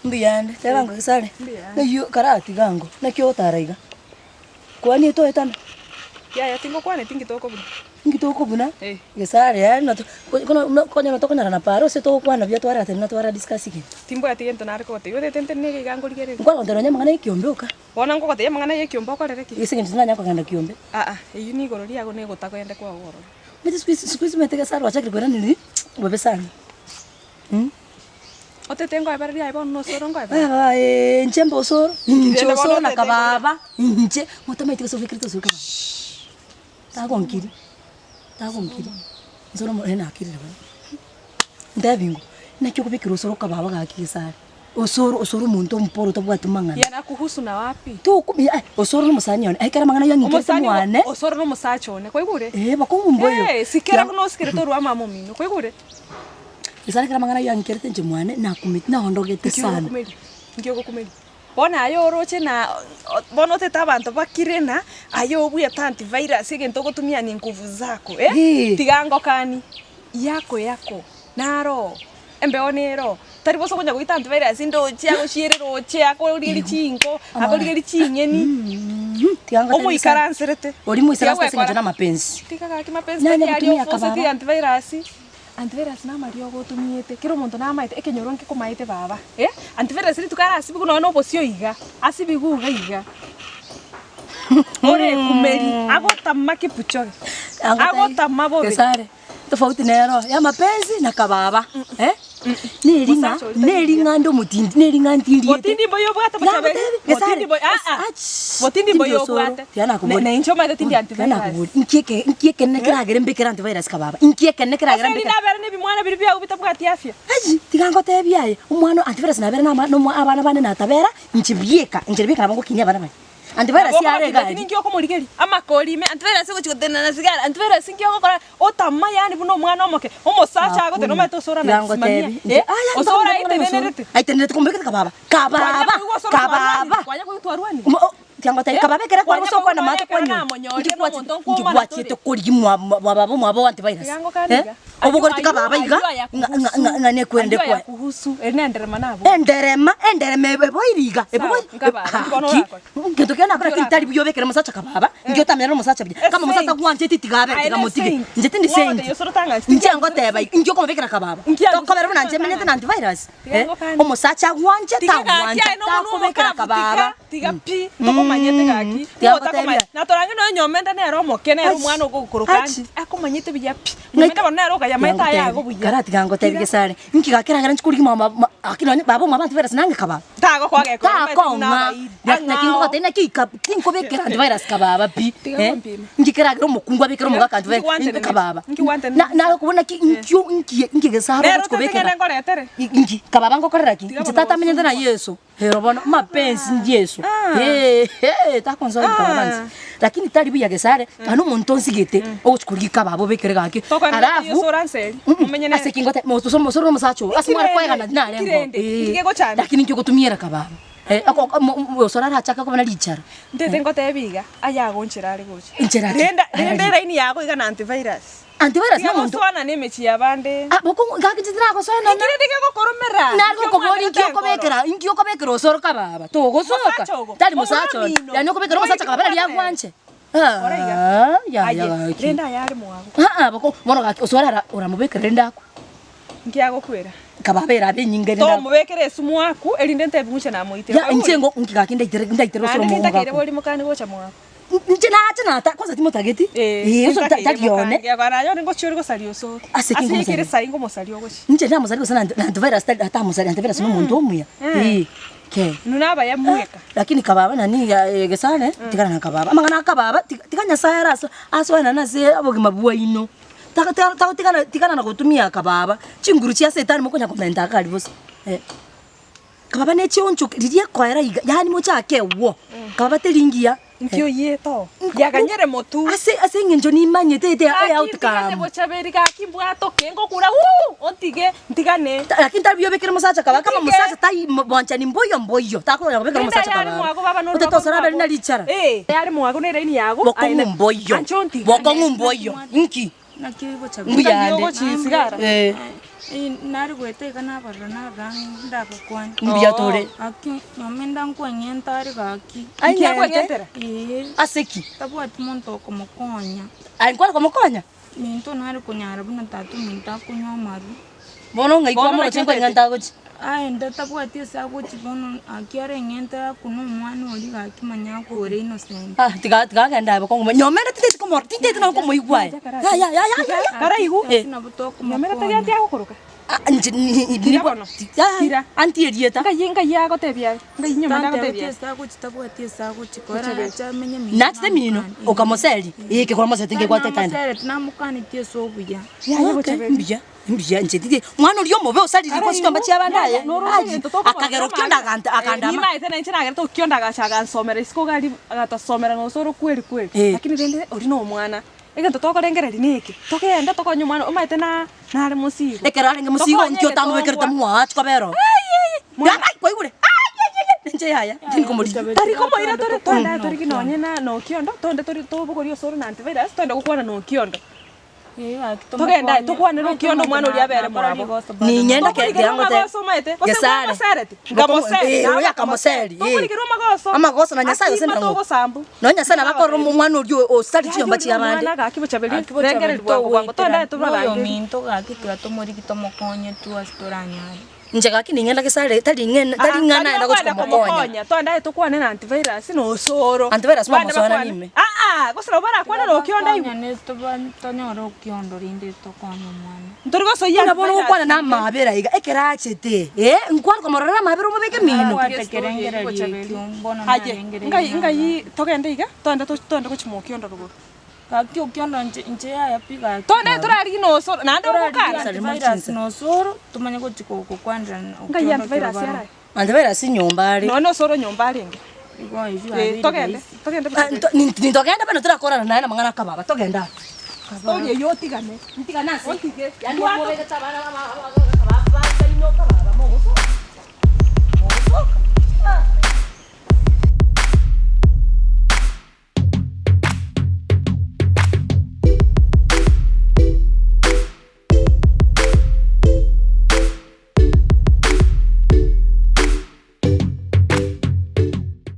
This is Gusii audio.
Mbuyande, teba ng'a gesare, ng'ai karatiga ango, naki ogotara iga? Kwani toetana? Yaya tingokwaneti inki tokobuna. Inki tokobuna? Eh. Gesare yaani nato kono buna konya tokonyarana para ase togokwana buya twaratebia buna twara discuss gento. Timbwati gento nare kogotebia, otete ntenene iga iga nkorigereria. Nkwagontebia nonye amang'ana ya ekiombe oka. Bono nkogotebia amang'ana ya ekiombe okorere ki? Ase eng'encho tinanya kogenda kiombe. Aa, eyio nigoro riago na egotagende kwao ororo. Omanyete siku hizi siku hizi omanyete Gesare gwachakire koiraneria bobe sana. Otete nkoebereria aye bono nosoro nkoebereria. Baba eh, inche mbe osoro, inche Rende bono osoro na otete kababa, inche, motomaeti gose obekerete osoro kababa. Tagonkiri, tagonkiri, nsoro omo eh nakirire bono. Ntebi ng'o, naki okobekera osoro kababa gaki gesare, osoro osoro omonto omopore otabwati mang'ana. Yanakuhusu na wapi? Tokumia eh, osoro na omosani one, ekero amang'ana aywo ang'ikerete Omosani ogo mwane. osoro na omosacha one, kwaigure? Eh, bakong'u mboyo. Eh, sikera buna osikerete orwa mama omino, kwaigure? Gese ekero amang'ana ayio ang'ikerete inche mwane, nakumeti naondogete Nki sana. ogokumeria? Nki ogokumeria? Bono aye oroche na bono otete abanto bakire na aye obuete antivirus egento ogotumia ni nguvu zako eh, Eeh. tiga ngokani, yako yako, naro, embeo nero, tari bosa okonya goita antivirus ndoche agochiere roche akorigeria chinko, akorigeria chinyeni, Tiga ngotebie omoikaranserete. Oria moisaranse ase eng'encho na amapenzi. Tiga gaki mapenzi Nanye tari aria gotumia ofoseti akababa. antivirus. Antivirus namariogo otumiete, kera omonto namaete, ekenyoro nkekomaete baba eh, antivirus rituko arasibigwe nonye na obosio iga, asibigwe iga iga, ore ekumeri, agotama Kipchoge, agotama bobe. Gesare, tofauti nero ya mapenzi na kababa eh, neri ng'a Mosacha oria tari neri buya. ng'a inde omotindi, neri ng'a ntindiete. Botindi mboyo obwate bochaberi, Nagotebi, Gesare, botindi mboyo aa, ach, botindi tindi mboyo osoro, obwate, tiga nakoboria. na inche omanyete tindi Tiga antivirus. nakoboria, inki eke inki ekenene keragere mbekere antivirus kababa, inki ekenene keragere Ase mbekere. rinabere na ebimwana biria biago bitabwati afya. Aye, tiga ngotebie aye, omwana antivirus nabere na ama na omo abana bane natabera, inche bieka, inche bieka nabo ngokinia abana baria. Antivirus Nabo yare okobakinia egari. ninki okomorigeria? Amakori ime, antivirus ogochia gotenena na sigara, antivirus inki ogokora? Otama yaani buna omwana omoke, omosacha agoteba nomanyete osore Tiga anachisimamia, ngotebie, eh, aya osore ntobwate amang'ana ya osoro. aitenenerete. Aitenenerete komobekete kababa, Kwanya kababa, koigwa osoro twarwanire, kababa. kwanya koigwa twarwanire. Omo o tiga ngotebie, Eh, kababa ekere kwanya kwarwa gose okwana koigwa maate ekero kwanyora, namonyorire inki na omonto gwachete inki nkwomana gwachete tore. korigia mwa mwa baba omwabo antivirus, Tiga eh, ngokane iga. Ayio obogoretie ayio kababa iga, ayio aya ng'a ng'a kuhusu, ng'a ng'a nekwerende ayio aya kwaye. kuhusu, eri nenderema nabwo. Enderema, enderema ebe eboire iga, Sawa, eboire nkababa, inki bono haki, orakore? ngento kende nakora Inki tari orakore? buya obekere omosacha kababa, inki otamenya na omosacha buya. Kama omosacha Esaint. tagwancheti tiga abe Aye tiga ne motige. saint. Inche tindi Ng'o saint. ogotebia osoro tang'ancheti Inche inki ngoteba saint? inki okomobekera kababa. Inki agusete Tokobera buna osoro inche menyete na tang'ancheti? antivirus. Tiga Eh, ngokanie. omosacha agwanche Tiga gaki tagwancha aye nomonwe takobekera omokafu tiga kababa. tiga pi ntokomanyete gaki. Tiga Ng'o otakomanya ngotebia. na torange nonya nyomenda nere omoke nere Achi, omwana ogokoroka achi. anti akomanyete buya pi. Nyomenda bono nere okayamaete aye ago buya. Karatiga ngotebie Tiga. gesare, inki gaki keragere nchi korigia mwa mwa aki nonye baba omwabo antivirus nange kababa. Tagokoa gekora omanyete buna Takong'a, abairi. naki Ang'ao. ngogotebia naki ika tinkobekera antivirus kababa pi, Tiga eh, gompima. inki keragere omokungu abekere Tiga, omogaka antivirus inki gwanteneneria? kababa. Inki gwanteneneria? Na naro kobua naki nkio nki nki gesare Nere ogochi otete kobekera. ng'ende nkoretere. Inki, kababa ngokorera ki? Tiga Inche bono tata amenyete na gosumbua. Yeso. Ero bono mapenzi Yeso Ah. eeh takonsoa Ah. kababa nse lakini tari buya gesare ano omonto onsigete ogochi korigia kababa obekere gaki Tokoenda alafu Yeso oranseri, Mm, mm, omenye nere. ase ki ngote mososo mosoro omosacha oo ase mware koegana narengo Kirende, Eh, nkigegochanda. lakini inki ogotumiera kababa Eh, ako- ako- mo- mo- osoro arachake koba na richara Ntete ngotebie iga, aye agonchera are gocha. Enchera ki? Renda renda Arari. eraini yago iga na antivirus. Antivirus Tiga nomonto gosoana na emechie y'abande. Ah, bokong'u gaki inche tinagosoanana. Inki rende gegokoromera? Nare Inki gokoboria inki omwabete enkoro? okobekera, inki okobekera osoro kababa, togosoka. Mosacha ogo, Tari omwana mosacha oyo. omino. Yaani okobekera omosacha kababa nari agwanche. Kora iga. Ah, yaya Aye, gaki. rende aye are mwago. Ah ah, boko bono gaki osoro ara oramobekera rende akwe. Inki agokwera? Kababa erabe enyinga erinde akwe. Tomobekera esumu akwo, erinde ntebi ng'uche namoitire. Ya inche ngo inki gaki ndaitere ndaitere osoro Naende omongo nintakeire gakwa. bori mokani gocha mwago. Inche nache nata kwanza timotageti, eh, oso ta- tari one. Ngochia ore gosaria osoro. Ase ki Ase ngomosaria? ekere sai ngomosaria ogochia. Inche namosaria gose na anti- antivirus tari atamosaria antivirus na omonto omuya, eh, ke. Inwe nabaya mweka. Lakini kababa nani iga gesare, tigana na kababa. Amang'ana a kababa, tiga tiga Nyasaye are ase asoe naende ase obogima bwaino. Tago tago tagotigana tigana na gotumia kababa, chinguru chia setani mokonya komenta aka aria bosa, eh. Kababa ne chionchoki riria ekoera iga, yaani mochake wo, kababa teri ngiya. Nki oyete oo? Yaganyere motu. Ase ase eng'encho nimanyete ete Gaki outcome. ntigane bochaberi gaki mbwatoke ngokura wuu ontige ntigane. Lakini tari buya obekere omosacha kababa kama Ntige. omosacha tai bwanchani mboiyo mboiyo takonya kobekera Rende omosacha aye are kababa. mwago baba Otete norobako osore abere rwago. na richara. Eh, aye are mwago na eraini yago. Bokong'u mboiyo. Anche ontigane. Bokong'u mboiyo. Nki? Naki bochaberi. Mbuyande. Ogochi sigara. Eh. Nare goeta iga nabarora narora ang'e ndabakwane. Mbuya tore. Gaki nyomenda nkweng'enta are gaki. Aing'ente? Akweng'entera? Ee. Ase ki? Tabwati monto okomokonya. Aye nkware komokonya? Minto nare konyara buna tata ominto akonywa amarwa. Bono ng'ai Bono kwamoroche naki otete? nkweng'enta agochia? Aye tabwati ase agochia bono gaki areng'ente akune omwana oria gaki manya akore innocent. Ah, tiga tiga agende aye bokong'u nyomende tinteti komoro tinteti nonye komoigwa aye. Ya ya ya ya ya. Karaigu. Eh. Nabo Nyomera tari tokomokonya. anti agokoroka. Ah, inche ni- ni- Tira bono. Ya, Tira. anti erieta. Ngai ngai agotebia aye. Ngai nyomende Tantebeti agotebia aye. ase agochia tabwati ase agochia kora ache amenye mino Nachete mino, okamoseri, eh, ekero kwamosete nkegwate tande. Namosereti namokaneti ase obuya. Yaya Okay, gochaberi. mbuya. Mbuya inche tindi mwana oria omobe osariri Ara gochia chinyomba igo, chia abande aye, noro aye, egento tokomorora akagera okio amang'ana. ndaganta akandama. Nimaete na inche nagerete okiondo agacha agansomera isiko iga aria agatosomera na osoro kweri kweri. Eh. Lakini rende oria na omwana, egento tokorengereria neke, togende tokonye omwana omanyete na nare mosigo. Ekero arenge mosigo Tokonye nkio otamobekerete egetongwa. mwachi kobera oo. Mwana- Ai kwaigure aiaiaiai inche yaya tindi komorigia. Tari komoira tore twende torigi nonye na na okiondo, togende tori tobogorie osoro na antivirus, togende gokwana na okiondo. Togende aye tokwanere okiondo omwana oria abere mwabo. Ninyenda ke Tokorigerwa kiango te amagoso omanyete, gose Gesare. nkomosereti, Eh, nkamoseri, oyo akamoseri, eh. Tokorigerwa amagoso. Amagoso na Nyasaye gose Akima nang'o? togosambu. Nonya Nyasaye nabo akorora omwana oria osari chinyomba chia abande. Omwana gaki bochaberi, Gaki bochaberi rengereria bwango bwango, togende aye togoitera, noyo tobarangerie. ominto gaki tiga tomorigi tomokonye tu ase toranyare. Inche gaki ning'enda gesare tari ng'e tari ng'a naenda gochia komokonya. Twende aye tokwane na antivirus na osoro. Antivirus Bande mwamosoana bakwane. nime. Aa, gose nabo barakwane na okionda igwe. Tokonyane toba tonyore okiondo rinde tokonye omwana. Ntori gosoyia Buna bono antivirus. ogokwana na amabera iga ekero achete eh, nkware komororera amabera omobeke mino. Nabwate kerengererio ekio mbono Aye, narengereria ngai nanga. ngai togende iga, togende togende gochia mokiondo rogoro. Gaki okiondo inche inche yaya pi gaki. Togende torarigie na osoro, naende Torarigie ogokana. antivirus na osoro, tomanye gochia gokwanera Ngai okiondo antivirus kero araye. baroo. Antivirus nyomba are. Nonya osoro nyomba arenge. Igo eywo Eh, abeire togende, rahisi. togende Ah, bosa. nto- nin- Nintogenda beno torakorana naye na amang'ana akababa, togende aa. Story eywo otigane. Ntigane ase. Otige. Yaani omobegete abana.